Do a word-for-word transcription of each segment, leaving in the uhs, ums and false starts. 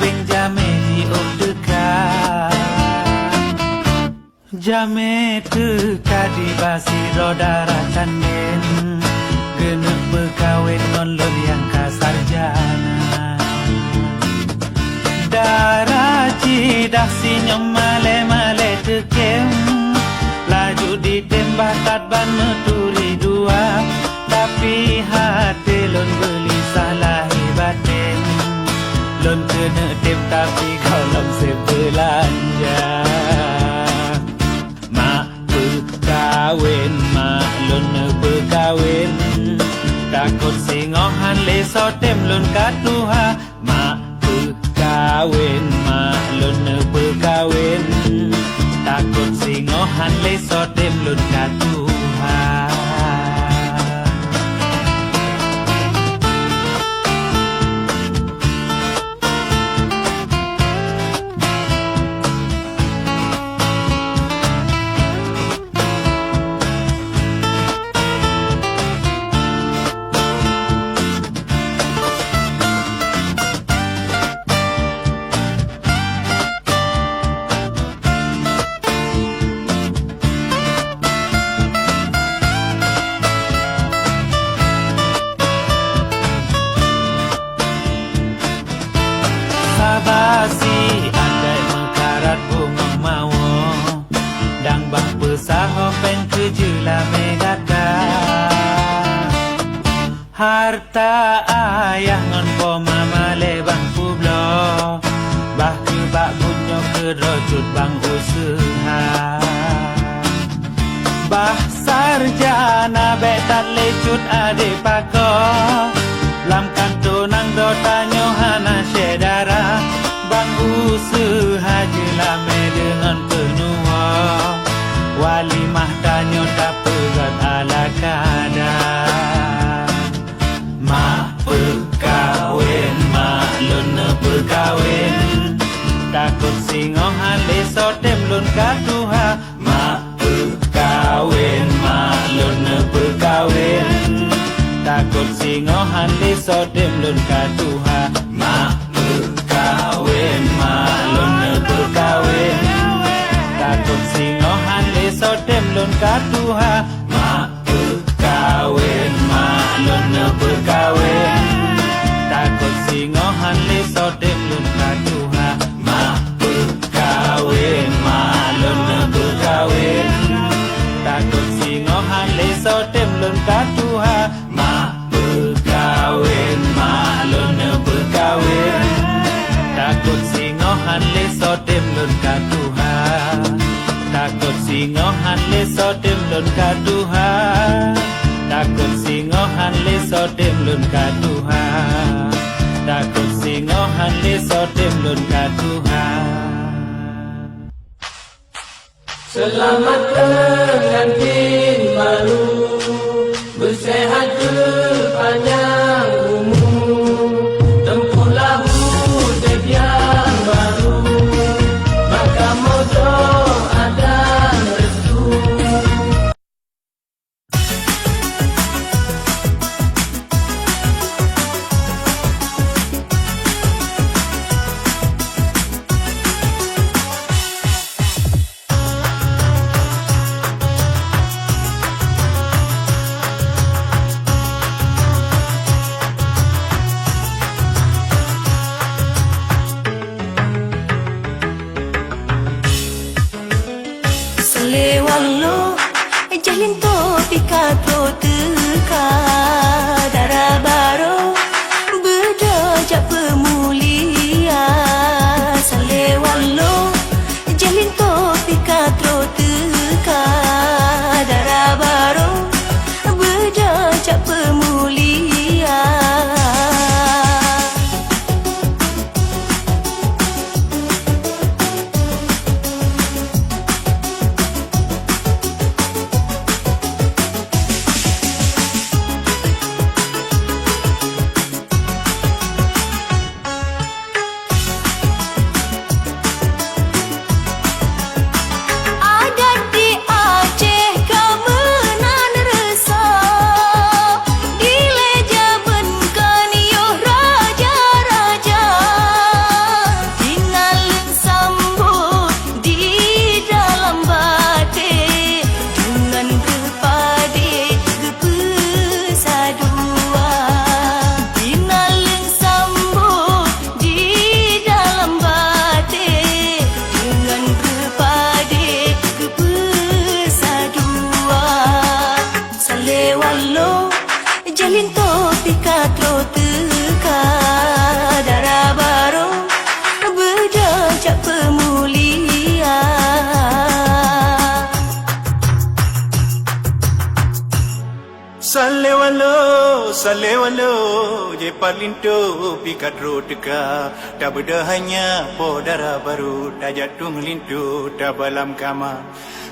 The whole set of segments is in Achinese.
Béng jamé jiôh teuka. Jamé teuka diba sidroe dara candén, keuneuk peukawen ngon lôn nyang ka sarjana. Dara jidah sinyom malée-malée teukém, laju ditém bah that ban meuturi dua. Tapi até lôn beulisah lahé batén, lôn keuneuk tém tapi gohlom sép beulanja. Mak peukawen, mak lôn neupeukawen, takot singoh han lé soe tém lôn ka tuha. Mak peukawen, mak lôn neupeukawen, takot singoh han lé soe tém lôn ka tuha. Saba si adat meukarat bungong mawö, dang bah peusaho péng keu jeulamé gata. Harta ayah ngon po mama lé bang peubloe, bah keu bak buet nyoe keudroe cut bang useuha. Bah sarjana bék that lé cut adék pakoe, lam kantô nanggroe tanyoe hana syedara. Bang useuha jeulamé deungon peunuwoe, walimah tanyoe tapeugöt ala kada. Mak peukawen, mak lôn neupeukawen, takot singoh han lé soe tém lôn ka tuha. Mak peukawen, mak lôn neupeukawen, takot singoh han lé soe tém lôn ka tuha. Mak peukawen, mak lôn neupeukawen, takot singoh han lé soe tém lôn ka tuha. Mak peukawen, mak lôn neupeukawen, takot singoh han lé soe tém lôn ka tuha. Mak peukawen, mak lôn neupeukawen, takot singoh han lé soe tém lôn ka tuha. Mak peukawen, mak lôn neupeukawen, takot singoh han lé soe tém lôn ka tuha. Takot singoh han lé soe tém lôn ka tuha. Takot singoh han lé soe tém lôn ka tuha. Takot singoh han lé soe tém lôn ka tuha. Seulamat keu ngantin baru, beusehat keu panyang umu, teumpuh lahu deb nyang baru, bak kamoe doa dan restu. Seulewat lôn, jih linto pih ka trok teuka. Dara barô, beudôh jak peumulia. Seulewat lôn, jih linto pih ka trok teuka. Dara barô, beudôh jak peumulia. Walau, saleh walau, jipat linto pih ka trok teuka. Tabeudôh hai nyak po dara barô, tajak tueng linto tabalam kama.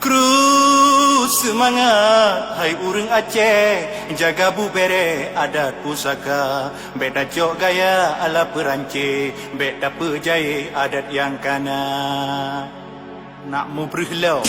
Kru seumangat, hai ureuëng Aceh, jaga bubere adat pusaka. Bék tacok gaya ala Peurancé, bék tapeujai adat nyang kana. Nak mubreuh lom.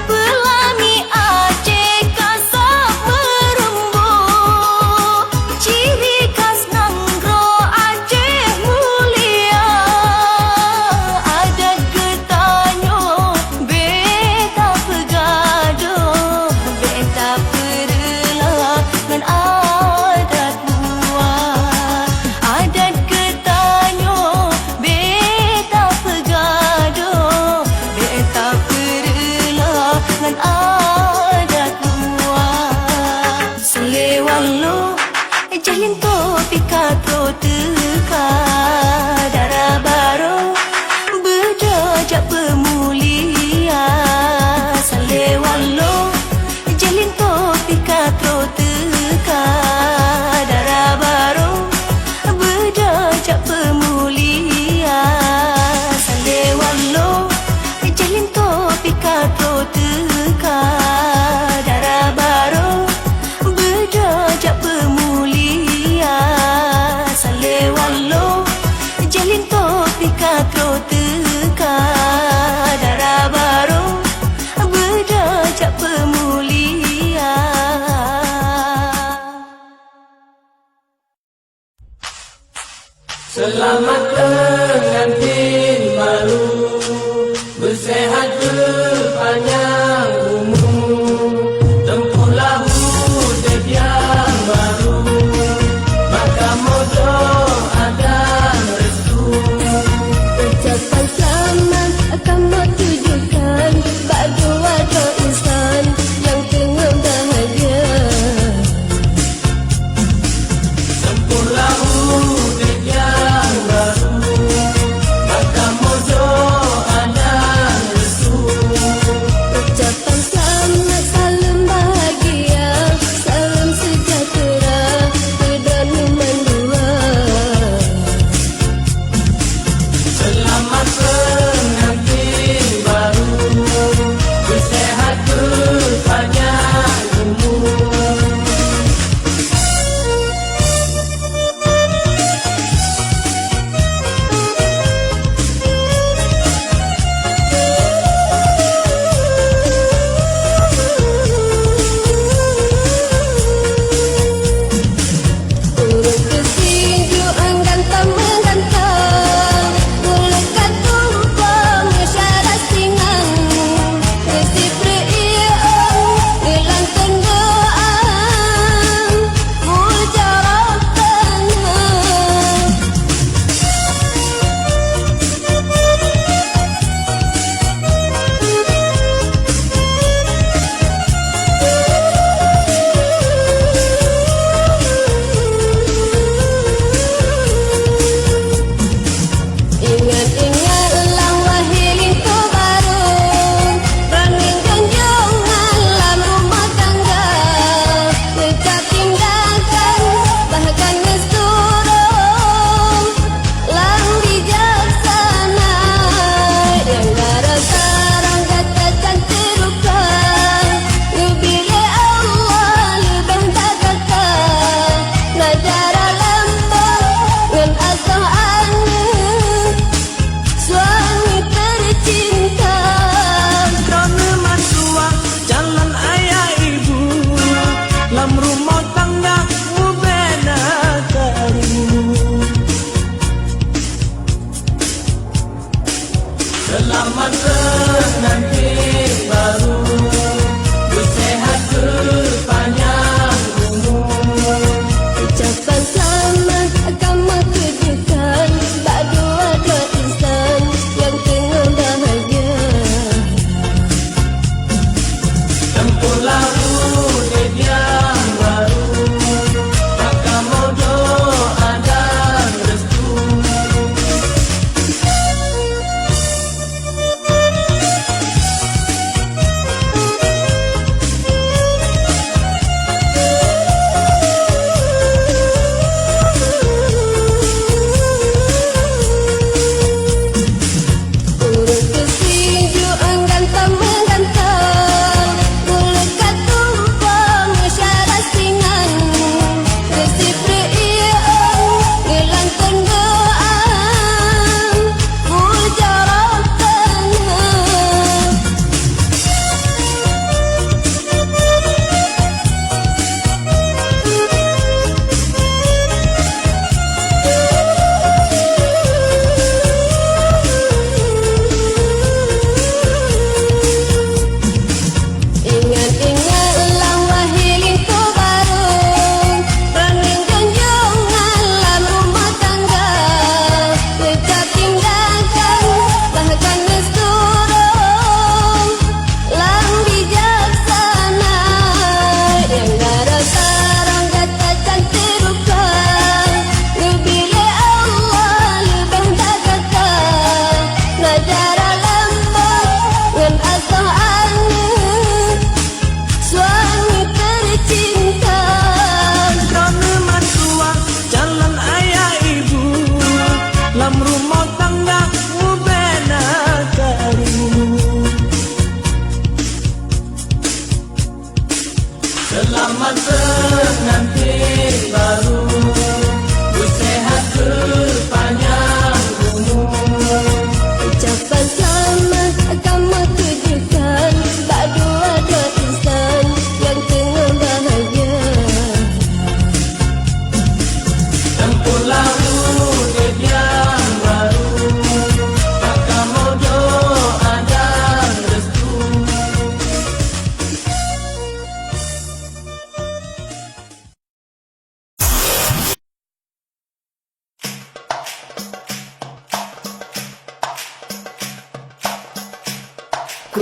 Peulani Aceh ka sab meurumbok, ciri khas nanggroe Aceh mulia. Adat geutanyoe bék tapeugadôh, bék tapeureulah ngon adat luwa. Adat geutanyoe bék tapeugadôh, bék tapeureulah ngon adat luwa. Saleh walau, jih linto pih ka trok teuka. Dara barô, beudôh jak peumulia. Saleh walau, jih linto pih ka trok teuka. Dara barô, beudôh jak peumulia. Saleh walau, jih linto pih ka trok teuka. Dara barô, beudôh jak peumulia. Saleh walau, jih linto pih ka trok teuka. Dara barô, beudôh jak peumulia. Seulamat pengantin baru, beuseuhat beupanyang umu. Teumpulah udeb nyang baru, bak kamoe doa dan restu. Ucapan seulamat kamoe tujukan bak dua droe insan nyang teungoh bahagia. Sempurna udeb nyang baru, maka mudo adan restu.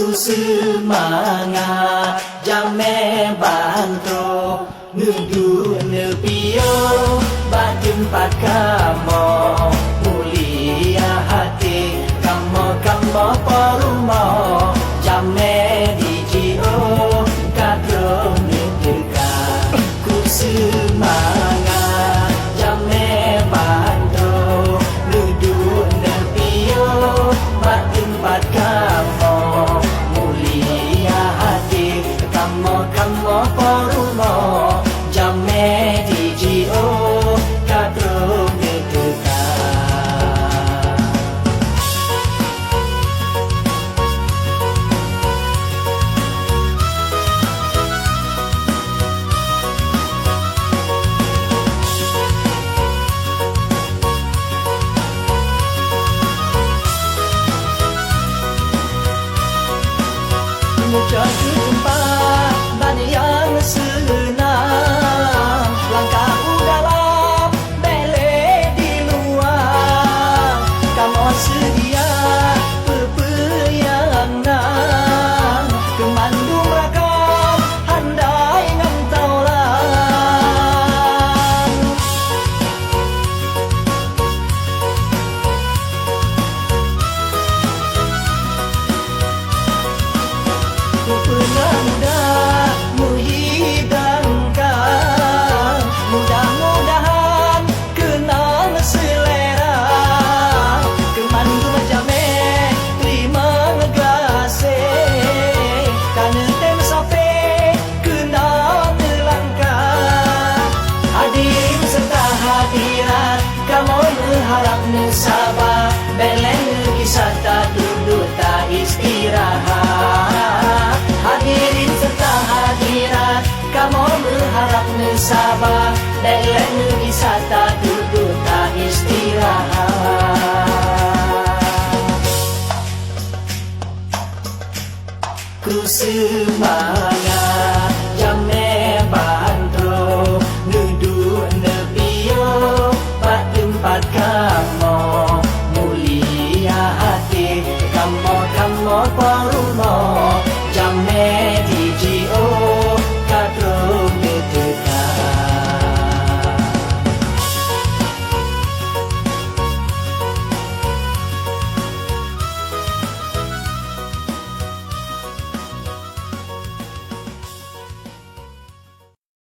Seumangat jamé ban troh, neuduek neupiôh bak teumpat kamoe. Mulia até kamoe, kamoe po rumoh, jamé dijiôh ka troh neuteuka. Ku seumangat jamé ban troh, neuduek neupiôh bak teumpat kamoe. Mulia até kamoe, kamoe po rumoh, jamé dijiôh ka troh neuteuka. Meunyoe jeuet teumpat ban nyang seunang, langkah u dalam, bék lé di luwa. Kamoe seudia peue-peue nyang na, keu mandum rakan handai ngon taulang. Peue-peue nyang mudah meuhidangkan, mudah-mudahan keunan seulera. Keu mandum jamé teurimong gaséh, ka neutem sape keunan neulangkah. Hadirin seureuta hadirat, kamoe meuharab neusaba, bék lé neugisa taduek-duek taistirahat. Hadirin seureuta hadirat, kamoe meuharab neusaba, bék lé neugisa taduek-duek taistirahat. Ku seu-